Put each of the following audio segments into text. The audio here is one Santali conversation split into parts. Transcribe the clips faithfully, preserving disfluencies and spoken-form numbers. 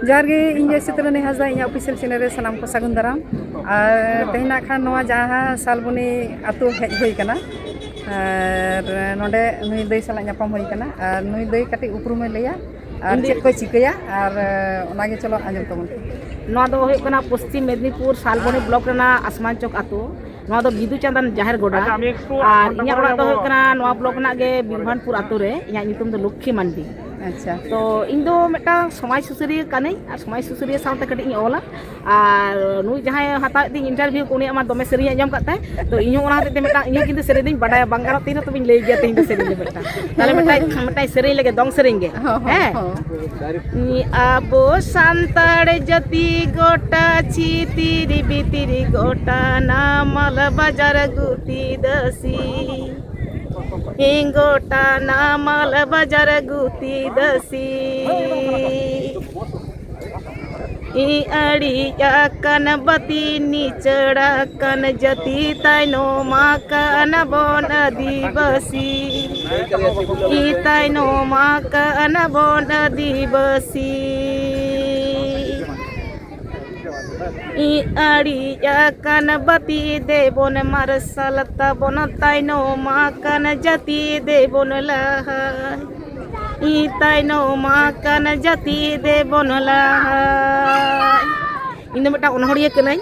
ᱡᱚᱦᱟᱨ ᱜᱮ, ᱤᱧ ᱜᱮ ᱥᱤᱛᱨᱟᱹᱱᱤ ᱦᱟᱸᱥᱫᱟ, ᱤᱧᱟᱹᱜ ᱚᱯᱷᱤᱥᱤᱭᱟᱞ ᱪᱮᱱᱮᱞ ᱨᱮ ᱥᱟᱱᱟᱢ ᱠᱚ ᱥᱟᱹᱜᱩᱱ ᱫᱟᱨᱟᱢ᱾ ᱟᱨ ᱛᱮᱦᱮᱧ ᱱᱟᱜ ᱠᱷᱟᱱ ᱱᱚᱣᱟ ᱡᱟᱦᱟᱸ ᱥᱟᱞᱵᱚᱱᱤ ᱟᱹᱛᱩ ᱦᱮᱡ ᱦᱩᱭ ᱠᱟᱱᱟ, ᱟᱨ ᱱᱚᱰᱮ ᱱᱩᱭ ᱫᱟᱹᱭ ᱥᱟᱞᱟᱜ ᱧᱟᱯᱟᱢ ᱦᱩᱭ ᱠᱟᱱᱟ, ᱟᱨ ᱱᱩᱭ ᱫᱟᱹᱭ ᱠᱟᱹᱴᱤᱡ ᱩᱯᱨᱩᱢᱮ ᱞᱟᱹᱭᱟ ᱟᱨ ᱤᱧ ᱫᱚ ᱪᱮᱫ ᱠᱚᱭ ᱪᱤᱠᱟᱹᱭᱟ, ᱟᱨ ᱚᱱᱟᱜᱮ ᱪᱚᱞᱚ ᱟᱸᱡᱚᱢ ᱛᱟᱵᱚᱱ ᱯᱮ᱾ ᱱᱚᱣᱟ ᱫᱚ ᱦᱩᱭᱩᱜ ᱠᱟᱱᱟ ᱯᱚᱥᱪᱤᱢ ᱢᱮᱫᱽᱱᱤᱯᱩᱨ ᱥᱟᱞᱵᱚᱱᱤ ᱵᱞᱚᱠ ᱨᱮᱱᱟᱜ ᱟᱥᱢᱟᱱ ᱪᱚᱠ ᱟᱹᱛᱩ᱾ ᱱᱚᱣᱟ ᱫᱚ ᱵᱤᱫᱩ ᱪᱟᱸᱫᱟᱱ ᱡᱟᱦᱮᱨ ᱜᱚᱰᱟ᱾ ᱟᱪᱪᱷᱟ, ᱟᱨ ᱤᱧᱟᱹᱜ ᱚᱲᱟᱜ ᱫᱚ ᱦᱩᱭᱩᱜ ᱠᱟᱱᱟ ᱱᱚᱣᱟ ᱵᱞᱚᱠ ᱨᱮᱱᱟᱜ ᱜᱮ ᱵᱤᱨᱵᱷᱟᱱᱯᱩᱨ ᱟᱹᱛᱩ ᱨᱮ᱾ ᱤᱧᱟᱹᱜ ᱧᱩᱛᱩᱢ ᱫᱚ ᱞᱚᱠᱠᱷᱤ ᱢᱟᱱᱰᱤ᱾ ᱟᱪᱪᱷᱟ᱾ ᱛᱚ ᱤᱧ ᱫᱚ ᱢᱤᱫᱴᱟᱝ ᱥᱚᱢᱟᱡᱽ ᱥᱩᱥᱟᱹᱨᱤᱭᱟᱹ ᱠᱟᱹᱱᱟᱹᱧ, ᱟᱨ ᱥᱚᱢᱟᱡᱽ ᱥᱩᱥᱟᱹᱨᱤᱭᱟᱹ ᱥᱟᱶᱛᱮ ᱠᱟᱹᱴᱤᱡ ᱤᱧ ᱚᱞᱟ᱾ ᱟᱨ ᱱᱩᱭ ᱡᱟᱦᱟᱸᱭ ᱦᱟᱛᱟᱣᱮᱫ ᱛᱤᱧ ᱤᱱᱴᱟᱨᱵᱷᱤᱭᱩ, ᱩᱱᱤᱭᱟᱜ ᱢᱟ ᱫᱚᱢᱮ ᱥᱮᱨᱮᱧ ᱟᱸᱡᱚᱢ ᱠᱟᱫ ᱛᱟᱭ᱾ ᱛᱚ ᱤᱧ ᱦᱚᱸ ᱚᱱᱟ ᱦᱚᱛᱮᱡ ᱛᱮ ᱢᱤᱫᱴᱟᱝ, ᱤᱧ ᱦᱚᱸ ᱠᱤᱱᱛᱩ ᱥᱮᱨᱮᱧ ᱫᱚᱧ ᱵᱟᱰᱟᱭᱟ, ᱵᱟᱝ ᱜᱟᱱᱚᱜ ᱛᱤᱧ ᱨᱮᱦᱚᱸ ᱛᱚᱵᱮᱧ ᱞᱟᱹᱭ ᱜᱮᱭᱟ ᱛᱮᱦᱮᱧ ᱫᱚ ᱥᱮᱨᱮᱧ ᱫᱚ ᱢᱤᱫᱴᱟᱝ᱾ ᱛᱟᱦᱞᱮ ᱢᱤᱫᱴᱟᱝ, ᱢᱤᱫᱴᱟᱝ ᱥᱮᱨᱮᱧ ᱞᱮᱜᱮ, ᱫᱚᱝ ᱥᱮᱨᱮᱧ ᱜᱮ᱾ ᱦᱚᱸ, ᱦᱚᱸ, ᱦᱮᱸ? ᱦᱚᱸ᱾ ᱟᱵᱚ ᱥᱟᱱᱛᱟᱲ ᱡᱟᱹᱛᱤ ᱜᱚᱴᱟ ᱪᱷᱤᱛᱤᱨ ᱵᱤᱛᱤᱨ ᱜᱚᱴᱟ ᱱᱟᱢᱟᱞ ᱵᱟᱡᱟᱨ ᱜᱩᱛᱤ ᱫᱟᱹᱥᱤ᱾ ᱦᱮᱸ, ᱜᱚᱴᱟ ᱱᱟᱢᱟᱞ ᱵᱟᱡᱟᱨ ᱜᱩᱛᱤ ᱫᱟᱹᱥᱤ᱾ ᱤ ᱟᱹᱲᱤ ᱟᱠᱟᱱ ᱵᱟᱹᱛᱤ ᱱᱤᱪᱟᱹᱲ ᱟᱠᱟᱱ ᱡᱟᱹᱛᱤ ᱛᱟᱭᱱᱚᱢ ᱟᱠᱟᱱ ᱵᱚᱱ ᱟᱹᱫᱤᱵᱟᱹᱥᱤ᱾ ᱤ ᱛᱟᱭᱱᱚᱢ ᱟᱠᱟᱱ ᱵᱚᱱ ᱟᱹᱫᱤᱵᱟᱹᱥᱤ᱾ ᱤ ᱟᱹᱲᱤ ᱟᱠᱟᱱ ᱵᱟᱹᱛᱤ ᱫᱮᱵᱚᱱ ᱢᱟᱨᱥᱟᱞ ᱛᱟᱵᱚᱱ ᱛᱟᱭᱱᱚᱢ ᱟᱠᱟᱱ ᱡᱟᱹᱛᱤ ᱫᱮᱵᱚᱱ ᱞᱟᱦᱟᱭ᱾ ᱤ ᱛᱟᱭᱱᱚᱢ ᱟᱠᱟᱱ ᱡᱟᱹᱛᱤ ᱫᱮᱵᱚᱱ ᱞᱟᱦᱟᱭ᱾ ᱤᱧ ᱫᱚ ᱢᱤᱫᱴᱟᱝ ᱚᱱᱚᱬᱦᱤᱭᱟᱹ ᱠᱟᱹᱱᱟᱹᱧ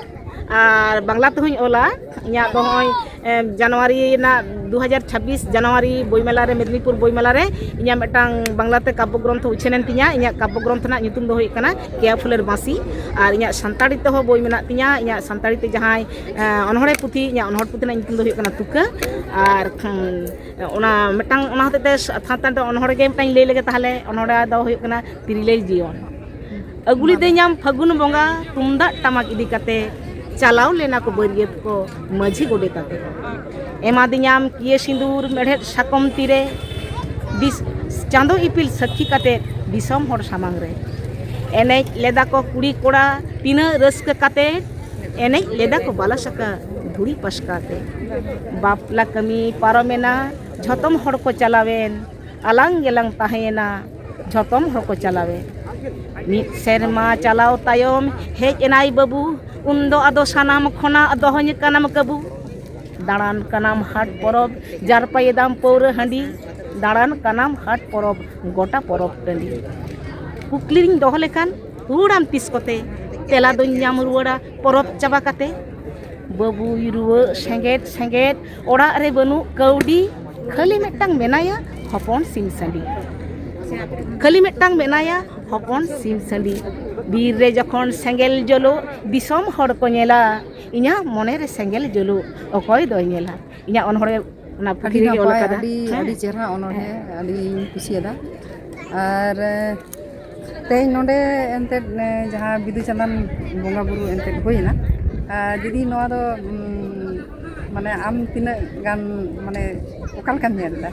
ᱟᱨ ᱵᱟᱝᱞᱟ ᱛᱮᱦᱚᱸᱧ ᱚᱞᱟ᱾ ᱤᱧᱟᱹᱜ ᱫᱚ ᱱᱚᱜᱼᱚᱭ, ᱮ, ᱡᱟᱱᱩᱣᱟᱨᱤ ᱨᱮᱱᱟᱜ ᱫᱩ ᱦᱟᱡᱟᱨ ᱪᱷᱟᱵᱵᱤᱥ ᱡᱟᱱᱩᱣᱟᱨᱤ ᱵᱳᱭᱢᱮᱞᱟ ᱨᱮ, ᱢᱮᱫᱽᱱᱤᱯᱩᱨ ᱵᱳᱭᱢᱮᱞᱟ ᱨᱮ ᱤᱧᱟᱹᱜ ᱢᱤᱫᱴᱟᱝ ᱵᱟᱝᱞᱟᱛᱮ ᱠᱟᱵᱽᱵᱚ ᱜᱨᱚᱱᱛᱷᱚ ᱩᱪᱷᱟᱹᱱᱮᱱ ᱛᱤᱧᱟ᱾ ᱤᱧᱟᱹᱜ ᱠᱟᱵᱽᱵᱚ ᱜᱨᱚᱱᱛᱷᱚ ᱨᱮᱱᱟᱜ ᱧᱩᱛᱩᱢ ᱫᱚ ᱦᱩᱭᱩᱜ ᱠᱟᱱᱟ ᱠᱮᱭᱟ ᱯᱷᱩᱞᱮᱨ ᱵᱟᱸᱥᱤ᱾ ᱟᱨ ᱤᱧᱟᱹᱜ ᱥᱟᱱᱛᱟᱲᱤ ᱛᱮᱦᱚᱸ ᱵᱳᱭ ᱢᱮᱱᱟᱜ ᱛᱤᱧᱟ᱾ ᱤᱧᱟᱹᱜ ᱥᱟᱱᱛᱟᱲᱤ ᱛᱮ ᱡᱟᱦᱟᱸᱭ, ᱮ, ᱚᱱᱚᱬᱦᱮ ᱯᱩᱛᱷᱤ, ᱤᱧᱟᱹᱜ ᱚᱱᱚᱬᱦᱮ ᱯᱩᱛᱷᱤ ᱨᱮᱱᱟᱜ ᱧᱩᱛᱩᱢ ᱫᱚ ᱦᱩᱭᱩᱜ ᱠᱟᱱᱟ ᱛᱩᱠᱟᱹ᱾ ᱟᱨ, ᱠᱷᱟᱱ, ᱚᱱᱟ ᱢᱤᱫᱴᱟᱝ, ᱚᱱᱟ ᱦᱚᱛᱮᱡ ᱛᱮ ᱥᱟᱱᱛᱟᱲ ᱛᱮ ᱚᱱᱚᱬᱦᱮ ᱜᱮ ᱢᱤᱫᱴᱟᱝ ᱤᱧ ᱞᱟᱹᱭ ᱞᱮᱜᱮ ᱛᱟᱦᱞᱮ᱾ ᱚᱱᱚᱬᱦᱮ ᱫᱚ ᱦᱩᱭᱩᱜ ᱠᱟᱱᱟ ᱛᱤᱨᱞᱟᱹ ᱡᱤᱭᱚᱱ᱾ ᱟᱹᱜᱩ ᱞᱤᱫᱟᱹᱧᱟᱢ ᱯᱷᱟᱹᱜᱩᱱ ᱵᱚᱸᱜᱟ ᱛᱩᱢᱫᱟᱜ ᱴᱟᱢᱟᱠ ᱤᱫᱤ ᱠᱟᱛᱮ, ᱪᱟᱞᱟᱣ ᱞᱮᱱᱟ ᱠᱚ ᱵᱟᱹᱨᱭᱟᱹᱛ ᱠᱚ ᱢᱟᱹᱡᱷᱤ ᱜᱚᱰᱮᱛ ᱟᱛᱮ᱾ ᱮᱢᱟᱫᱤᱧᱟᱢ ᱠᱤᱭᱟᱹ ᱥᱤᱸᱫᱩᱨ ᱢᱮᱲᱦᱮᱫ ᱥᱟᱠᱚᱢ ᱛᱤᱨᱮ, ᱫᱤᱥ-, ᱪᱟᱸᱫᱚ ᱤᱯᱤᱞ ᱥᱟᱹᱠᱷᱤ ᱠᱟᱛᱮ ᱫᱤᱥᱚᱢ ᱦᱚᱲ ᱥᱟᱢᱟᱝ ᱨᱮ᱾ ᱮᱱᱮᱡ ᱞᱮᱫᱟ ᱠᱚ ᱠᱩᱲᱤ ᱠᱚᱲᱟ ᱛᱤᱱᱟᱹᱜ ᱨᱟᱹᱥᱠᱟᱹ ᱠᱟᱛᱮ, ᱮᱱᱮᱡ ᱞᱮᱫᱟ ᱠᱚ ᱵᱟᱞᱟ ᱥᱟᱠᱟ ᱫᱷᱩᱲᱤ ᱯᱟᱥᱠᱟ ᱛᱮ᱾ ᱵᱟᱯᱞᱟ ᱠᱟᱹᱢᱤ ᱯᱟᱨᱚᱢᱮᱱᱟ, ᱡᱷᱚᱛᱚᱢ ᱦᱚᱲ ᱠᱚ ᱪᱟᱞᱟᱣᱮᱱ, ᱟᱞᱟᱝ ᱜᱮᱞᱟᱝ ᱛᱟᱦᱮᱸᱭᱮᱱᱟ, ᱡᱷᱚᱛᱚᱢ ᱦᱚᱲ ᱠᱚ ᱪᱟᱞᱟᱣᱮᱱ᱾ ᱢᱤᱫ ᱥᱮᱨᱢᱟ ᱪᱟᱞᱟᱣ ᱛᱟᱭᱚᱢ ᱦᱮᱡ ᱮᱱᱟᱭ ᱵᱟᱹᱵᱩ, ᱩᱱᱫᱚ ᱟᱫᱚ ᱥᱟᱱᱟᱢ ᱠᱷᱚᱱᱟᱜ ᱫᱚᱦᱚᱧ ᱠᱟᱱᱟᱢ ᱠᱟᱹᱵᱩ᱾ ᱫᱟᱬᱟᱱ ᱠᱟᱱᱟᱢ ᱦᱟᱴ ᱯᱚᱨᱚᱵᱽ, ᱡᱟᱨᱯᱟᱭᱮᱫᱟᱢ ᱯᱟᱹᱣᱨᱟᱹ ᱦᱟᱺᱰᱤ, ᱫᱟᱬᱟᱱ ᱠᱟᱱᱟᱢ ᱦᱟᱴ ᱯᱚᱨᱚᱵᱽ, ᱜᱚᱴᱟ ᱯᱚᱨᱚᱵᱽ ᱴᱟᱺᱰᱤ᱾ ᱠᱩᱠᱞᱤ ᱨᱤᱧ ᱫᱚᱦᱚ ᱞᱮᱠᱷᱟᱱ ᱨᱩᱣᱟᱹᱲᱟᱢ ᱛᱤᱥ ᱠᱚᱛᱮ? ᱛᱮᱞᱟ ᱫᱚᱧ ᱧᱟᱢ ᱨᱩᱣᱟᱹᱲᱟ ᱯᱚᱨᱚᱵᱽ ᱪᱟᱵᱟ ᱠᱟᱛᱮ᱾ ᱵᱟᱹᱵᱩᱭ ᱨᱩᱣᱟᱹᱜ ᱥᱮᱸᱜᱮᱫ ᱥᱮᱸᱜᱮᱫ, ᱚᱲᱟᱜ ᱨᱮ ᱵᱟᱹᱱᱩᱜ ᱠᱟᱹᱣᱰᱤ, ᱠᱷᱟᱹᱞᱤ ᱢᱤᱫᱴᱟᱝ ᱢᱮᱱᱟᱭᱟ ᱦᱚᱯᱚᱱ ᱥᱤᱢ ᱥᱟᱺᱰᱤ᱾ ᱠᱷᱟᱹᱞᱤ ᱢᱤᱫᱴᱟᱝ ᱢᱮᱱᱟᱭᱟ ᱦᱚᱯᱚᱱ ᱥᱤᱢ ᱥᱟᱺᱰᱤ᱾ ᱵᱤᱨ ᱨᱮ ᱡᱚᱠᱷᱚᱱ ᱥᱮᱸᱜᱮᱞ ᱡᱚᱞᱚᱜ, ᱫᱤᱥᱚᱢ ᱦᱚᱲ ᱠᱚ ᱧᱮᱞᱟ, ᱤᱧᱟᱹᱜ ᱢᱚᱱᱮ ᱨᱮ ᱥᱮᱸᱜᱮᱞ ᱡᱚᱞᱚᱜ, ᱚᱠᱚᱭ ᱫᱚᱭ ᱧᱮᱞᱟ? ᱤᱧᱟᱹᱜ ᱚᱱᱚᱬᱦᱮ ᱚᱱᱟ ᱯᱩᱛᱷᱤ ᱟᱹᱰᱤ ᱨᱮᱜᱮ ᱚᱞ ᱱᱟᱯᱟᱭ, ᱟᱠᱟᱫᱟ᱾ ᱟᱹᱰᱤ, ᱦᱮᱸ᱾ ᱟᱹᱰᱤ ᱪᱮᱦᱨᱟ ᱚᱱᱚᱬᱦᱮ, ᱦᱮᱸ᱾ ᱟᱹᱰᱤᱧ ᱠᱩᱥᱤᱭᱟᱫᱟ᱾ ᱟᱨ, ᱮ, ᱛᱮᱦᱮᱧ ᱱᱚᱰᱮ ᱮᱱᱛᱮᱫ, ᱮ, ᱡᱟᱦᱟᱸ ᱵᱤᱫᱩ ᱪᱟᱸᱫᱟᱱ ᱵᱚᱸᱜᱟ ᱵᱩᱨᱩ ᱮᱱᱛᱮᱫ ᱦᱩᱭᱮᱱᱟ, ᱟᱨ ᱫᱤᱫᱤ, ᱱᱚᱣᱟ ᱫᱚ, ᱩᱢ, ᱢᱟᱱᱮ, ᱟᱢ ᱛᱤᱱᱟᱹᱜ ᱜᱟᱱ, ᱢᱟᱱᱮ, ᱚᱠᱟ ᱞᱮᱠᱟᱢ ᱧᱮᱞ ᱮᱫᱟ?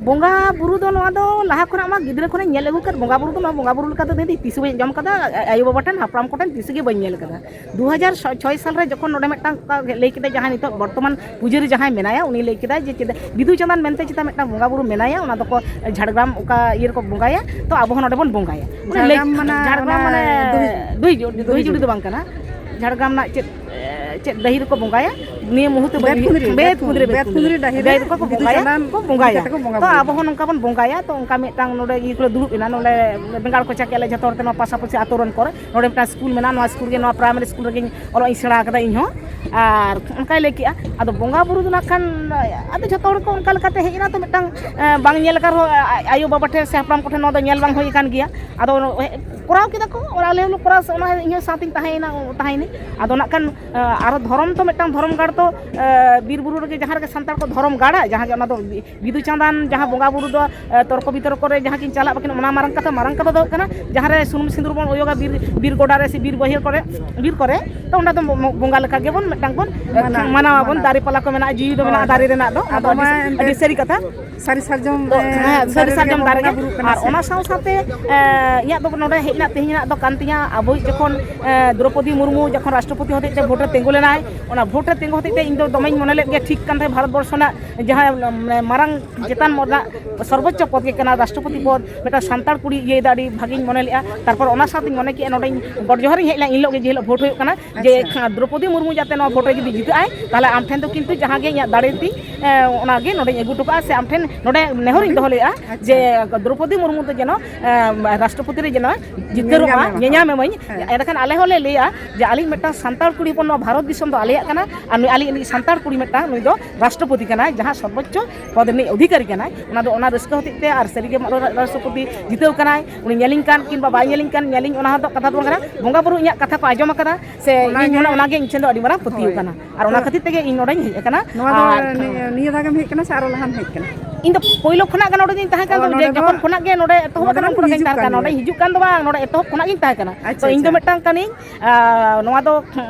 ᱵᱚᱸᱜᱟ ᱵᱩᱨᱩ ᱫᱚ ᱱᱚᱣᱟ ᱫᱚ ᱞᱟᱦᱟ ᱠᱷᱚᱱᱟᱜ ᱢᱟ ᱜᱤᱫᱽᱨᱟᱹ ᱠᱷᱚᱱᱤᱧ ᱧᱮᱞ ᱟᱹᱜᱩ ᱠᱟᱫ, ᱵᱚᱸᱜᱟ ᱵᱩᱨᱩ ᱫᱚ ᱱᱚᱣᱟ ᱵᱚᱸᱜᱟ ᱵᱩᱨᱩ ᱞᱮᱠᱟ ᱫᱚ ᱫᱤᱫᱤ ᱛᱤᱥ ᱦᱚᱸ ᱵᱟᱹᱧ ᱟᱸᱡᱚᱢ ᱠᱟᱫᱟ, ᱟ-, ᱟᱭᱳ ᱵᱟᱵᱟ ᱴᱷᱮᱱ, ᱦᱟᱯᱲᱟᱢ ᱠᱚᱴᱷᱮᱱ ᱛᱤᱥ ᱜᱮ ᱵᱟᱹᱧ ᱧᱮᱞ ᱠᱟᱫᱟ᱾ ᱫᱩ ᱦᱟᱡᱟᱨ ᱪᱷᱚᱭ ᱥᱟᱞ ᱨᱮ ᱡᱚᱠᱷᱚᱱ ᱱᱚᱰᱮ ᱢᱤᱫᱴᱟᱝ ᱚᱠᱟ ᱞᱟᱹᱭ ᱠᱮᱫᱟ, ᱡᱟᱦᱟᱸᱭ ᱱᱤᱛᱚᱜ ᱵᱚᱨᱛᱚᱢᱟᱱ ᱯᱩᱡᱟᱹᱨᱤ ᱡᱟᱦᱟᱸᱭ ᱢᱮᱱᱟᱭᱟ, ᱩᱱᱤ ᱞᱟᱹᱭ ᱠᱮᱫᱟᱭ ᱡᱮ ᱪᱮᱫ ᱵᱤᱫᱩ ᱪᱟᱸᱫᱟᱱ ᱢᱮᱱᱛᱮ ᱪᱮᱫᱟᱜ ᱢᱤᱫᱴᱟᱝ ᱵᱚᱸᱜᱟ ᱵᱩᱨᱩ ᱢᱮᱱᱟᱭᱟ, ᱚᱱᱟ ᱫᱚᱠᱚ ᱡᱷᱟᱲᱜᱨᱟᱢ ᱚᱠᱟ ᱤᱭᱟᱹ ᱨᱮᱠᱚ ᱵᱚᱸᱜᱟᱭᱟ, ᱛᱚ ᱟᱵᱚ ᱦᱚᱸ ᱱᱚᱰᱮ ᱵᱚᱱ ᱵᱚᱸᱜᱟᱭᱟ᱾ ᱩᱱᱤ ᱞᱟᱹᱭ ᱡᱷᱟᱲᱜᱨᱟᱢ ᱢᱟᱱᱮ ᱡᱷᱟᱲᱜᱨᱟᱢ ᱚᱱᱟ ᱢᱟᱱᱮ ᱫᱩᱦᱤ-, ᱫᱩᱦᱤ ᱡᱩ-, ᱫᱩᱦᱤ ᱫᱩᱦᱤ ᱡᱩᱲᱤ ᱡᱩᱲᱤ᱾ ᱫᱚ ᱵᱟᱝ ᱠᱟᱱᱟ, ᱡᱷᱟᱲᱜᱨᱟᱢ ᱨᱮᱱᱟᱜ ᱪᱮᱫ, ᱮ, ᱪᱮᱫ ᱰᱟᱹᱦᱤ ᱨᱮᱠᱚ ᱵᱚᱸᱜᱟᱭᱟ, ᱱᱤᱭᱟᱹ ᱢᱩᱦᱩᱨᱛᱮ ᱵᱟᱹᱧ ᱵᱮᱛᱠᱩᱸᱫᱽᱨᱤ, ᱩᱭᱦᱟᱹᱨ-, ᱵᱮᱛᱠᱩᱸᱫᱽᱨᱤ, ᱵᱮᱛᱠᱩᱸᱫᱽᱨᱤ, ᱵᱮᱛᱠᱩᱸᱫᱽᱨᱤ ᱰᱟᱹᱦᱤ ᱨᱮ ᱰᱟᱹᱦᱤ ᱨᱮᱠᱚ ᱵᱤᱫᱩ ᱵᱚᱸᱜᱟᱭᱟ, ᱪᱟᱸᱫᱟᱱ ᱠᱚ ᱤᱫᱤ ᱵᱚᱸᱜᱟᱭᱟ᱾ ᱠᱟᱛᱮ ᱠᱚ ᱵᱚᱸᱜᱟ ᱛᱚ ᱵᱩᱨᱩᱭᱟ᱾ ᱟᱵᱚ ᱦᱚᱸ ᱱᱚᱝᱠᱟ ᱵᱚᱱ ᱵᱚᱸᱜᱟᱭᱟ, ᱛᱚ ᱚᱱᱠᱟ ᱢᱤᱫᱴᱟᱝ ᱱᱚᱰᱮ ᱤᱭᱟᱹ ᱠᱚᱞᱮ ᱫᱩᱲᱩᱵ ᱮᱱᱟ, ᱱᱚᱰᱮ ᱵᱮᱸᱜᱟᱲ ᱠᱚᱪᱟ ᱠᱮᱫ ᱞᱮ ᱡᱷᱚᱛᱚ ᱦᱚᱲ ᱛᱮ ᱱᱚᱣᱟ ᱯᱟᱥᱟᱯᱟᱥᱤ ᱟᱛᱳ ᱨᱮᱱ ᱠᱚᱨᱮ, ᱱᱚᱰᱮ ᱢᱤᱫᱴᱟᱝ ᱥᱠᱩᱞ ᱢᱮᱱᱟᱜᱼᱟ, ᱱᱚᱣᱟ ᱥᱠᱩᱞ ᱨᱮᱜᱮ, ᱱᱚᱣᱟ ᱯᱨᱟᱭᱢᱟᱨᱤ ᱥᱠᱩᱞ ᱨᱮᱜᱮᱧ ᱚᱞᱚᱜ ᱤᱧ ᱥᱮᱬᱟ ᱟᱠᱟᱫᱟ ᱤᱧ ᱦᱚᱸ᱾ ᱟᱨ ᱚᱱᱠᱟᱭ ᱞᱟᱹᱭ ᱠᱮᱜᱼᱟ, ᱟᱫᱚ ᱵᱚᱸᱜᱟ ᱵᱩᱨᱩ ᱫᱚ ᱱᱟᱜ ᱠᱷᱟᱱ ᱟᱫᱚ ᱡᱷᱚᱛᱚ ᱦᱚᱲ ᱠᱚ ᱚᱱᱠᱟ ᱞᱮᱠᱟᱛᱮ ᱦᱮᱡ ᱮᱱᱟ, ᱛᱚ ᱢᱤᱫᱴᱟᱝ, ᱮ, ᱵᱟᱝ ᱧᱮᱞ ᱟᱠᱟᱱ ᱨᱮᱦᱚᱸ, ᱟ-, ᱟ-, ᱟᱭᱳ ᱵᱟᱵᱟ ᱴᱷᱮᱱ ᱥᱮ ᱦᱟᱯᱲᱟᱢ ᱠᱚᱴᱷᱮᱱ ᱱᱚᱣᱟ ᱫᱚ ᱧᱮᱞ ᱵᱟᱝ ᱦᱩᱭ ᱟᱠᱟᱱ ᱜᱮᱭᱟ᱾ ᱟᱫᱚ ᱠᱚᱨᱟᱣ ᱠᱮᱫᱟ ᱠᱚ, ᱚᱱᱟ ᱟᱞᱮ ᱦᱚᱸᱞᱮ ᱠᱚᱨᱟᱣ ᱥᱮ ᱚᱱᱟ ᱤᱧ ᱦᱚᱸ ᱥᱟᱶᱛᱮᱧ ᱛᱟᱦᱮᱸᱭᱮᱱᱟ, ᱛᱟᱦᱮᱸᱭᱮᱱᱟᱹᱧ᱾ ᱟᱫᱚ ᱱᱟᱜ ᱠᱷᱟᱱ, ᱮ, ᱟᱨᱚ ᱫᱷᱚᱨᱚᱢ ᱛᱚ ᱢᱤᱫᱴᱟᱝ ᱫᱷᱚᱨᱚᱢ ᱜᱟᱲ ᱛᱚ, ᱮ, ᱵᱤᱨ ᱵᱩᱨᱩ ᱨᱮᱜᱮ ᱡᱟᱦᱟᱸ ᱨᱮᱜᱮ ᱥᱟᱱᱛᱟᱲ ᱠᱚ ᱫᱷᱚᱨᱚᱢ ᱜᱟᱲᱟ, ᱡᱟᱦᱟᱸ ᱜᱮ ᱚᱱᱟ ᱫᱚ ᱵᱤ-, ᱵᱤᱫᱩ ᱪᱟᱸᱫᱟᱱ ᱡᱟᱦᱟᱸ ᱵᱚᱸᱜᱟ ᱵᱩᱨᱩ ᱫᱚ, ᱮ, ᱛᱚᱨᱠᱚ ᱵᱤᱛᱚᱨᱠᱚ ᱨᱮ ᱡᱟᱦᱟᱸ ᱠᱤᱱ ᱪᱟᱞᱟᱜ ᱵᱟᱹᱠᱤᱱ, ᱚᱱᱟ ᱢᱟᱨᱟᱝ ᱠᱟᱛᱷᱟ, ᱢᱟᱨᱟᱝ ᱠᱟᱛᱷᱟ ᱫᱚ ᱦᱩᱭᱩᱜ ᱠᱟᱱᱟ ᱡᱟᱦᱟᱸ ᱨᱮ ᱥᱩᱱᱩᱢ ᱥᱤᱸᱫᱩᱨ ᱵᱚᱱ ᱚᱭᱚᱜᱟ ᱵᱤᱨ, ᱵᱤᱨ ᱜᱚᱰᱟ ᱨᱮ ᱥᱮ ᱵᱤᱨ ᱵᱟᱹᱭᱦᱟᱹᱲ ᱠᱚᱨᱮ, ᱵᱤᱨ ᱠᱚᱨᱮ, ᱛᱚ ᱚᱸᱰᱮ ᱫᱚ ᱵᱚ-, ᱵᱚᱸᱜᱟ ᱞᱮᱠᱟ ᱜᱮᱵᱚᱱ ᱢᱤᱫᱴᱟᱝ ᱵᱚᱱ, ᱮ, ᱢᱟᱱᱟᱣ, ᱢᱟᱱᱟᱣ ᱟᱵᱚᱱ, ᱢᱟᱱᱟᱣ᱾ ᱫᱟᱨᱮ ᱯᱟᱞᱟ ᱠᱚ ᱢᱮᱱᱟᱜᱼᱟ, ᱡᱤᱣᱤ ᱫᱚ ᱟᱵᱚ ᱢᱮᱱᱟᱜᱼᱟ ᱢᱟ ᱫᱟᱨᱮ ᱨᱮᱱᱟᱜ ᱫᱚ, ᱟᱵᱚ ᱟᱫᱚ ᱢᱟ ᱟᱹᱰᱤ, ᱮᱱᱛᱮᱫ ᱟᱹᱰᱤ ᱥᱟᱹᱨᱤ ᱠᱟᱛᱷᱟ᱾ ᱥᱟᱹᱨᱤ ᱥᱟᱨᱡᱚᱢ, ᱛᱚ, ᱮ, ᱦᱮᱸ, ᱥᱟᱹᱨᱤ ᱫᱟᱨᱮ ᱨᱮᱜᱮ ᱥᱟᱨᱡᱚᱢ ᱵᱚᱱ ᱫᱟᱨᱮ ᱵᱚᱸᱜᱟ ᱜᱮ᱾ ᱵᱩᱨᱩᱜ ᱠᱟᱱᱟ ᱟᱨ ᱥᱮ᱾ ᱚᱱᱟ ᱥᱟᱶ ᱥᱟᱶᱛᱮ, ᱮ, ᱤᱧᱟᱹᱜ ᱫᱚ ᱱᱚᱰᱮ ᱦᱮᱡ ᱨᱮᱱᱟᱜ ᱛᱮᱦᱮᱧ ᱨᱮᱱᱟᱜ ᱫᱚ ᱠᱟᱱ ᱛᱤᱧᱟ, ᱟᱵᱚᱭᱤᱡ ᱡᱚᱠᱷᱚᱱ, ᱮ, ᱫᱨᱚᱯᱚᱫᱤ ᱢᱩᱨᱢᱩ ᱡᱚᱠᱷᱚᱱ ᱨᱟᱥᱴᱨᱚᱯᱚᱛᱤ ᱦᱚᱛᱮᱡ ᱛᱮ ᱵᱷᱳᱴ ᱨᱮ ᱛᱤᱸᱜᱩ ᱞᱮᱱᱟᱭ, ᱚᱱᱟ ᱵᱷᱳᱴ ᱨᱮ ᱛᱤᱸᱜᱩ ᱦᱚᱛᱮᱡ ᱛᱮ ᱤᱧ ᱫᱚ ᱫᱚᱢᱮᱧ ᱢᱚᱱᱮ ᱞᱮᱫ ᱜᱮᱭᱟ, ᱴᱷᱤᱠ ᱠᱟᱱ ᱛᱟᱭᱟ, ᱵᱷᱟᱨᱚᱛ ᱵᱚᱨᱥᱚ ᱨᱮᱱᱟᱜ ᱡᱟᱦᱟᱸ, ᱢᱟᱱᱮ, ᱢᱟᱨᱟᱝ ᱪᱮᱛᱟᱱ ᱢᱚᱨᱫᱟ ᱥᱚᱨᱵᱚᱪᱪᱚ ᱯᱚᱫᱽ ᱜᱮ ᱠᱟᱱᱟ, ᱨᱟᱥᱴᱨᱚᱯᱚᱛᱤ ᱯᱚᱫᱽ, ᱢᱤᱫᱴᱟᱝ ᱥᱟᱱᱛᱟᱲ ᱠᱩᱲᱤ ᱤᱭᱟᱹᱭᱮᱫᱟ, ᱟᱹᱰᱤ ᱵᱷᱟᱜᱤᱧ ᱢᱚᱱᱮ ᱞᱮᱫᱼᱟ᱾ ᱛᱟᱨᱯᱚᱨ ᱚᱱᱟ ᱥᱟᱶᱛᱮᱧ ᱢᱚᱱᱮ ᱠᱮᱫᱼᱟ, ᱱᱚᱰᱮᱧ ᱜᱚᱰ ᱡᱚᱦᱟᱨᱤᱧ ᱦᱮᱡ ᱞᱮᱱᱟ ᱤᱱ ᱦᱤᱞᱳᱜ ᱜᱮ, ᱡᱮ ᱦᱤᱞᱳᱜ ᱵᱷᱳᱴ ᱦᱩᱭᱩᱜ ᱠᱟᱱᱟ, ᱡᱮ ᱟᱪᱪᱷᱟ᱾ ᱠᱷᱟ-, ᱫᱨᱚᱯᱚᱫᱤ ᱢᱩᱨᱢᱩ ᱡᱟᱛᱮ ᱱᱚᱣᱟ ᱵᱷᱳᱴ ᱨᱮ ᱡᱩᱫᱤ ᱡᱤᱛᱟᱹᱜ ᱟᱭ, ᱛᱟᱦᱚᱞᱮ ᱟᱢ ᱴᱷᱮᱱ ᱫᱚ ᱠᱤᱱᱛᱩ ᱡᱟᱦᱟᱸ ᱜᱮ ᱤᱧᱟᱹᱜ ᱫᱟᱲᱮ ᱛᱤᱧ, ᱮ, ᱚᱱᱟᱜᱮ ᱱᱚᱰᱮᱧ ᱟᱹᱜᱩ ᱦᱚᱴᱚ ᱠᱟᱜᱼᱟ, ᱥᱮ ᱟᱢ ᱴᱷᱮᱱ ᱱᱚᱰᱮ ᱱᱮᱦᱚᱨᱤᱧ ᱫᱚᱦᱚ ᱞᱮᱫᱼᱟ, ᱟᱪᱪᱷᱟ᱾ ᱡᱮ ᱫᱨᱚᱯᱚᱫᱤ ᱢᱩᱨᱢᱩ ᱫᱚ ᱡᱮᱱᱚ, ᱮ, ᱨᱟᱥᱴᱨᱚᱯᱚᱛᱤ ᱨᱮ ᱡᱮᱱᱚ ᱡᱤᱛᱠᱟᱹᱨᱚᱜ ᱢᱟ, ᱧᱮᱧᱟᱢ ᱮᱢᱟ᱾ ᱧᱮᱧᱟᱢ ᱮᱢᱟᱹᱧ᱾ ᱦᱮᱸ᱾ ᱮᱸᱰᱮᱠᱷᱟᱱ ᱟᱞᱮ ᱦᱚᱸᱞᱮ ᱞᱟᱹᱭᱟ ᱡᱮ ᱟᱹᱞᱤᱧ ᱢᱤᱫᱴᱟᱝ ᱥᱟᱱᱛᱟᱲ ᱠᱩᱲᱤ ᱦᱚᱯᱚᱱ, ᱱᱚᱣᱟ ᱵᱷᱟᱨᱚᱛ ᱫᱤᱥᱚᱢ ᱫᱚ ᱟᱞᱮᱭᱟᱜ ᱠᱟᱱᱟ, ᱟᱨ ᱱᱩᱭ ᱟᱞᱮᱭᱤᱡ ᱥᱟᱱᱛᱟᱲ ᱠᱩᱲᱤ ᱢᱤᱫᱴᱟᱝ, ᱱᱩᱭ ᱫᱚ ᱨᱟᱥᱴᱨᱚᱯᱚᱛᱤ ᱠᱟᱱᱟᱭ, ᱡᱟᱦᱟᱸ ᱥᱚᱨᱵᱚᱪᱪᱚ ᱯᱚᱫᱽ ᱨᱤᱱᱤᱡ ᱚᱫᱷᱤᱠᱟᱨᱤ ᱠᱟᱱᱟᱭ᱾ ᱚᱱᱟ ᱫᱚ ᱚᱱᱟ ᱨᱟᱹᱥᱠᱟᱹ ᱦᱚᱛᱮᱡ ᱛᱮ, ᱟᱨ ᱥᱟᱹᱨᱤᱜᱮ ᱨᱟᱥᱴᱨᱚᱯᱚᱛᱤ ᱡᱤᱛᱟᱹᱣ ᱠᱟᱱᱟᱭ, ᱩᱱᱤ ᱧᱮᱞᱤᱧ ᱠᱟᱱ ᱠᱤᱝᱵᱟ ᱵᱟᱭ ᱧᱮᱞᱤᱧ ᱠᱟᱱ, ᱧᱮᱞᱤᱧ, ᱚᱱᱟ ᱦᱚᱸ ᱠᱟᱛᱷᱟ ᱫᱚ ᱵᱟᱝ ᱠᱟᱱᱟ᱾ ᱵᱚᱸᱜᱟ ᱵᱩᱨᱩ ᱤᱧᱟᱹᱜ ᱠᱟᱛᱷᱟ ᱠᱚ ᱟᱸᱡᱚᱢ ᱟᱠᱟᱫᱟ, ᱥᱮ ᱤᱧ ᱚᱱᱟᱜᱮ᱾ ᱚᱱᱟ, ᱚᱱᱟᱜᱮ ᱤᱧ ᱴᱷᱮᱱ ᱫᱚ ᱟᱹᱰᱤ ᱢᱟᱨᱟᱝ ᱯᱟᱹᱛᱭᱟᱹᱣ ᱦᱳᱭ᱾ ᱠᱟᱱᱟ, ᱟᱨ ᱚᱱᱟ ᱛᱚ ᱠᱷᱟᱹᱛᱤᱨ ᱛᱮᱜᱮ ᱤᱧ ᱱᱚᱰᱮᱧ ᱦᱮᱡ ᱟᱠᱟᱱᱟ᱾ ᱱᱚᱣᱟ ᱫᱚ ᱟᱨ ᱱᱤᱭᱟᱹ, ᱱᱤᱭᱟᱹ ᱫᱷᱟᱣ ᱜᱮᱢ ᱦᱮᱡ ᱠᱟᱱᱟ ᱥᱮ ᱟᱨᱚ ᱞᱟᱦᱟᱢ ᱦᱮᱡ ᱠᱟᱱᱟ? ᱤᱧ ᱫᱚ ᱯᱳᱭᱞᱳ ᱠᱷᱚᱱᱟᱜ ᱜᱮ ᱱᱚᱰᱮ ᱜᱤᱧ ᱛᱟᱦᱮᱸ ᱠᱟᱱᱟ, ᱚ, ᱛᱚ, ᱱᱚᱰᱮ ᱡᱮ ᱫᱚ, ᱡᱚᱠᱷᱚᱱ ᱠᱷᱚᱱᱟᱜ ᱜᱮ ᱱᱚᱰᱮ ᱮᱛᱚᱦᱚᱵ ᱱᱚᱰᱮ ᱟᱠᱟᱱᱟ, ᱩᱱ ᱫᱚᱢ ᱠᱷᱚᱱᱟᱜ ᱜᱤᱧ ᱦᱤᱡᱩᱜ ᱛᱟᱦᱮᱸ ᱠᱟᱱ ᱠᱟᱱᱟ, ᱜᱮᱭᱟ᱾ ᱱᱚᱰᱮ ᱦᱤᱡᱩᱜ ᱠᱟᱱ ᱫᱚ ᱵᱟᱝ, ᱱᱚᱰᱮ ᱮᱛᱚᱦᱚᱵ ᱠᱷᱚᱱᱟᱜ ᱜᱤᱧ ᱛᱟᱦᱮᱸ ᱠᱟᱱᱟ᱾ ᱛᱚ, ᱟᱪᱪᱷᱟ, ᱤᱧ ᱫᱚ ᱟᱪᱪᱷᱟ᱾ ᱢᱤᱫᱴᱟᱝ, ᱮ, ᱱᱚᱣᱟ ᱫᱚ,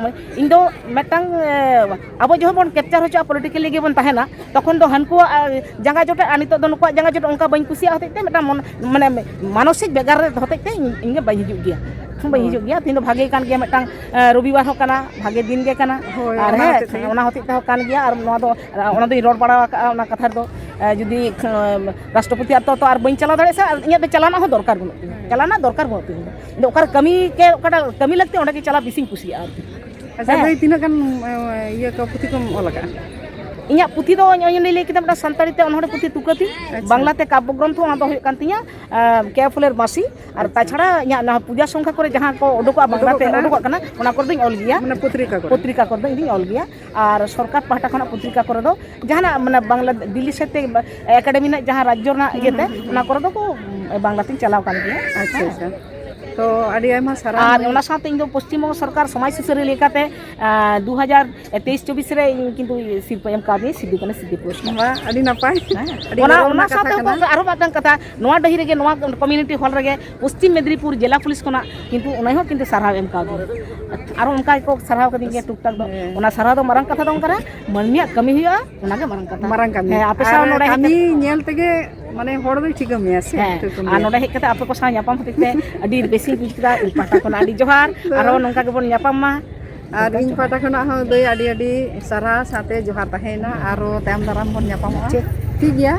ᱤᱧ ᱫᱚ ᱢᱤᱫᱴᱟᱝ, ᱮ, ᱟᱵᱚ ᱡᱚᱠᱷᱚᱱ ᱵᱚᱱ capture ᱦᱚᱪᱚᱜᱼᱟ, politically ᱜᱮᱵᱚᱱ ᱛᱟᱦᱮᱱᱟ, ᱛᱚᱠᱷᱚᱱ ᱫᱚ ᱦᱟᱹᱱᱠᱩᱣᱟᱜ, ᱮ, ᱡᱟᱸᱜᱟ ᱡᱚᱴᱮᱫ ᱟᱨ ᱱᱤᱛᱚᱜ ᱫᱚ ᱱᱩᱠᱩᱣᱟᱜ ᱡᱟᱸᱜᱟ ᱡᱚᱴᱮᱫ, ᱚᱱᱠᱟ ᱵᱟᱹᱧ ᱠᱩᱥᱤᱭᱟᱜ ᱦᱚᱛᱮᱡ ᱛᱮ, ᱢᱤᱫᱴᱟᱝ ᱢᱚᱱ-, ᱢᱟᱱᱮ, ᱢᱟᱱᱚᱥᱤᱠ ᱵᱮᱜᱟᱨ ᱦᱚᱛᱮᱡ ᱛᱮ ᱤᱧ, ᱤᱧ ᱜᱮ ᱵᱟᱹᱧ ᱦᱤᱡᱩᱜ ᱜᱮᱭᱟ, ᱵᱟᱹᱧ ᱦᱳᱭ᱾ ᱦᱤᱡᱩᱜ ᱜᱮᱭᱟ᱾ ᱛᱮᱦᱮᱧ ᱫᱚ ᱵᱷᱟᱜᱮ ᱠᱟᱱ ᱜᱮᱭᱟ, ᱢᱤᱫᱴᱟᱝ, ᱮ, ᱨᱚᱵᱤᱵᱟᱨ ᱦᱚᱸ ᱠᱟᱱᱟ, ᱵᱷᱟᱜᱮ ᱫᱤᱱ ᱜᱮ ᱠᱟᱱᱟ᱾ ᱦᱳᱭ, ᱟᱨ ᱚᱱᱟ ᱦᱮᱸ, ᱦᱚᱛᱮᱡ ᱛᱮᱜᱮ᱾ ᱚᱱᱟ ᱦᱚᱛᱮᱡ ᱛᱮᱦᱚᱸ ᱠᱟᱱ ᱜᱮᱭᱟ, ᱟᱨ ᱱᱚᱣᱟ ᱫᱚ, ᱚᱱᱟ ᱫᱚᱧ ᱨᱚᱲ ᱵᱟᱲᱟ ᱟᱠᱟᱜᱼᱟ, ᱚᱱᱟ ᱠᱟᱛᱷᱟ ᱨᱮᱫᱚ, ᱮ, ᱡᱩᱫᱤ, ᱮ, ᱨᱟᱥᱴᱨᱚᱯᱚᱛᱤ ᱟᱛᱳ ᱛᱚ ᱟᱨ ᱵᱟᱹᱧ ᱪᱟᱞᱟᱣ ᱫᱟᱲᱮᱭᱟᱜᱼᱟ ᱥᱮ, ᱟᱨ ᱤᱧᱟᱹᱜ ᱫᱚ ᱪᱟᱞᱟᱣ ᱨᱮᱱᱟᱜ ᱦᱚᱸ ᱫᱚᱨᱠᱟᱨ ᱵᱟᱹᱱᱩᱜ ᱛᱤᱧᱟ, ᱦᱮᱸ᱾ ᱪᱟᱞᱟᱣ ᱨᱮᱱᱟᱜ ᱫᱚᱨᱠᱟᱨ ᱵᱟᱹᱱᱩᱜ ᱛᱤᱧᱟ᱾ ᱤᱧ ᱫᱚ ᱚᱠᱟᱨᱮ ᱠᱟᱹᱢᱤ ᱜᱮ, ᱚᱠᱟᱴᱟᱜ ᱠᱟᱹᱢᱤ ᱞᱟᱹᱠᱛᱤ, ᱚᱸᱰᱮ ᱜᱮ ᱪᱟᱞᱟᱣ ᱵᱮᱥᱤᱧ ᱠᱩᱥᱤᱭᱟᱜᱼᱟ ᱟᱨᱠᱤ᱾ ᱟᱪᱪᱷᱟ, ᱦᱮᱸ᱾ ᱫᱟᱹᱭ, ᱛᱤᱱᱟᱹᱜ ᱜᱟᱱ, ᱮ, ᱤᱭᱟᱹ ᱠᱚ, ᱯᱩᱛᱷᱤ ᱠᱚᱢ ᱚᱞ ᱟᱠᱟᱫᱼᱟ? ᱤᱧᱟᱹᱜ ᱯᱩᱛᱷᱤ ᱫᱚ ᱱᱚᱜᱼᱚᱭ ᱞᱤᱧ ᱞᱟᱹᱭ ᱠᱮᱫᱟ, ᱢᱤᱫᱴᱟᱝ ᱥᱟᱱᱛᱟᱲᱤ ᱛᱮ ᱚᱱᱚᱬᱦᱮ ᱯᱩᱛᱷᱤ ᱛᱩᱠᱟᱹᱛᱤ, ᱟᱪᱪᱷᱟ᱾ ᱵᱟᱝᱞᱟᱛᱮ ᱠᱟᱵᱽᱵᱚ ᱜᱨᱚᱱᱛᱷᱚ, ᱚᱱᱟ ᱫᱚ ᱦᱩᱭᱩᱜ ᱠᱟᱱ ᱛᱤᱧᱟ, ᱮ, ᱠᱮ ᱯᱷᱩᱞᱮᱨ ᱢᱟᱹᱥᱤ᱾ ᱟᱨ ᱟᱪᱪᱷᱟ᱾ ᱛᱟᱪᱷᱟᱲᱟ ᱤᱧᱟᱹᱜ ᱱᱚᱣᱟ ᱯᱩᱡᱟ ᱥᱚᱝᱠᱷᱟ ᱠᱚᱨᱮ ᱡᱟᱦᱟᱸ ᱠᱚ ᱩᱰᱩᱠᱚᱜᱼᱟ, ᱵᱟᱝᱞᱟᱛᱮ ᱩᱰᱩᱠᱚᱜ ᱠᱟᱱᱟ᱾ ᱩᱰᱩᱠᱚᱜ ᱠᱟᱱᱟ, ᱚᱱᱟ ᱠᱚᱨᱮ ᱫᱚᱧ ᱚᱞ ᱜᱮᱭᱟ᱾ ᱢᱟᱱᱮ ᱯᱚᱛᱨᱤᱠᱟ ᱠᱚᱨᱮ? ᱯᱚᱛᱨᱤᱠᱟ ᱠᱚᱨᱮ ᱫᱚ ᱤᱧ ᱫᱚᱧ ᱚᱞ ᱜᱮᱭᱟ᱾ ᱟᱨ ᱥᱚᱨᱠᱟᱨ ᱯᱟᱦᱴᱟ ᱠᱷᱚᱱᱟᱜ ᱯᱚᱛᱨᱤᱠᱟ ᱠᱚᱨᱮ ᱫᱚ ᱡᱟᱦᱟᱱᱟᱜ, ᱢᱟᱱᱮ, ᱵᱟᱝᱞᱟ ᱫᱤᱞᱞᱤ ᱥᱮᱫ ᱛᱮ ᱮᱠᱟᱰᱮᱢᱤ ᱨᱮᱱᱟᱜ ᱡᱟᱦᱟᱸ ᱨᱟᱡᱽᱡᱚ ᱨᱮᱱᱟᱜ ᱦᱩᱸ, ᱤᱭᱟᱹᱛᱮ, ᱦᱩᱸ, ᱦᱩᱸ, ᱚᱱᱟ ᱦᱩᱸ᱾ ᱠᱚᱨᱮ ᱫᱚᱠᱚ, ᱩᱸ, ᱵᱟᱝᱞᱟ ᱛᱤᱧ ᱪᱟᱞᱟᱣ ᱠᱟᱱ ᱜᱮᱭᱟ᱾ ᱟᱪᱪᱷᱟ, ᱦᱮᱸ᱾ ᱟᱪᱪᱷᱟ᱾ ᱛᱚ, ᱟᱹᱰᱤ ᱟᱭᱢᱟ ᱥᱟᱨᱦᱟᱣ᱾ ᱟᱨ ᱚᱱᱟ ᱥᱟᱶᱛᱮ ᱤᱧ ᱫᱚ ᱯᱚᱥᱪᱤᱢ ᱵᱚᱝᱜᱚ ᱥᱚᱨᱠᱟᱨ ᱥᱚᱢᱟᱡᱽ ᱥᱩᱥᱟᱹᱨᱤᱭᱟᱹ ᱞᱮᱠᱟᱛᱮ, ᱟᱸ, ᱫᱩ ᱦᱟᱡᱟᱨ ᱛᱮᱭᱤᱥ ᱪᱚᱵᱵᱤᱥ ᱨᱮ ᱤᱧ ᱠᱤᱱᱛᱩ ᱥᱤᱨᱯᱟᱹ ᱮᱢ ᱠᱟᱣᱫᱤᱧᱟ ᱥᱤᱫᱩ ᱠᱟᱹᱱᱦᱩ ᱥᱤᱫᱷᱩ ᱯᱩᱨᱚᱥᱠᱟᱨ᱾ ᱵᱟᱦ, ᱟᱹᱰᱤ ᱱᱟᱯᱟᱭ᱾ ᱦᱮᱸ᱾ ᱟᱹᱰᱤ ᱚᱱᱟ, ᱜᱚᱨᱚᱵᱽ ᱚᱱᱟ ᱨᱮᱱᱟᱜ ᱠᱟᱛᱷᱟ ᱥᱟᱶᱛᱮ ᱠᱟᱱᱟ᱾ ᱟᱨᱦᱚᱸ ᱢᱤᱫᱴᱟᱝ ᱠᱟᱛᱷᱟ, ᱱᱚᱣᱟ ᱰᱟᱹᱦᱤ ᱨᱮᱜᱮ, ᱱᱚᱣᱟ community hall ᱨᱮᱜᱮ ᱯᱚᱥᱪᱤᱢ ᱢᱮᱫᱽᱱᱤᱯᱩᱨ ᱡᱮᱞᱟ ᱯᱩᱞᱤᱥ ᱠᱷᱚᱱᱟᱜ ᱠᱤᱱᱛᱩ ᱚᱱᱟ ᱦᱚᱸ ᱠᱤᱱᱛᱩ ᱥᱟᱨᱦᱟᱣ ᱮᱢ ᱠᱟᱣᱫᱤᱧᱟ᱾ ᱟᱨᱚ ᱚᱱᱠᱟ ᱜᱮᱠᱚ ᱥᱟᱨᱦᱟᱣ ᱠᱟᱫᱤᱧ ᱜᱮᱭᱟ ᱴᱩᱠ ᱴᱟᱠ ᱫᱚ᱾ ᱦᱮᱸ᱾ ᱚᱱᱟ ᱥᱟᱨᱦᱟᱣ ᱫᱚ ᱢᱟᱨᱟᱝ ᱠᱟᱛᱷᱟ ᱫᱚ ᱵᱟᱝ ᱠᱟᱱᱟ, ᱢᱟᱹᱱᱢᱤᱭᱟᱜ ᱠᱟᱹᱢᱤ ᱦᱩᱭᱩᱜᱼᱟ, ᱚᱱᱟᱜᱮ ᱢᱟᱨᱟᱝ ᱠᱟᱛᱷᱟ᱾ ᱢᱟᱨᱟᱝ ᱠᱟᱹᱢᱤ᱾ ᱦᱮᱸ, ᱟᱯᱮ ᱥᱟᱶ ᱟᱨ ᱱᱚᱰᱮ ᱦᱮᱡ ᱠᱟᱹᱢᱤ ᱠᱟᱛᱮ ᱧᱮᱞ ᱛᱮᱜᱮ, ᱢᱟᱱᱮ, ᱦᱚᱲ ᱫᱚᱭ ᱴᱷᱤᱠᱟᱹ ᱢᱮᱭᱟ ᱥᱮ, ᱦᱮᱸ, ᱴᱷᱤᱠᱟᱹ ᱟᱨ ᱢᱮᱭᱟ᱾ ᱱᱚᱰᱮ ᱦᱮᱡ ᱠᱟᱛᱮ ᱟᱯᱮ ᱠᱚ ᱥᱟᱶ ᱧᱟᱯᱟᱢ ᱦᱚᱛᱮᱡ ᱛᱮ ᱟᱹᱰᱤ ᱵᱮᱥᱤᱧ ᱵᱩᱡᱽ ᱠᱮᱫᱟ᱾ ᱤᱧ ᱯᱟᱦᱴᱟ ᱠᱷᱚᱱᱟᱜ ᱟᱹᱰᱤ ᱡᱚᱦᱟᱨ᱾ ᱦᱮᱸ᱾ ᱟᱨᱦᱚᱸ ᱱᱚᱝᱠᱟ ᱜᱮᱵᱚᱱ ᱧᱟᱯᱟᱢ ᱢᱟ᱾ ᱟᱨ ᱤᱧ ᱯᱟᱦᱴᱟ ᱠᱷᱚᱱᱟᱜ ᱦᱚᱸ ᱫᱟᱹᱭ ᱟᱹᱰᱤ ᱟᱹᱰᱤ ᱥᱟᱨᱦᱟᱣ ᱥᱟᱶᱛᱮ ᱡᱚᱦᱟᱨ ᱛᱟᱦᱮᱸᱭᱮᱱᱟ᱾ ᱟᱨᱚ ᱛᱟᱭᱚᱢ ᱫᱟᱨᱟᱢ ᱵᱚᱱ ᱧᱟᱯᱟᱢᱚᱜᱼᱟ᱾ ᱴᱷᱤᱠ ᱜᱮᱭᱟ᱾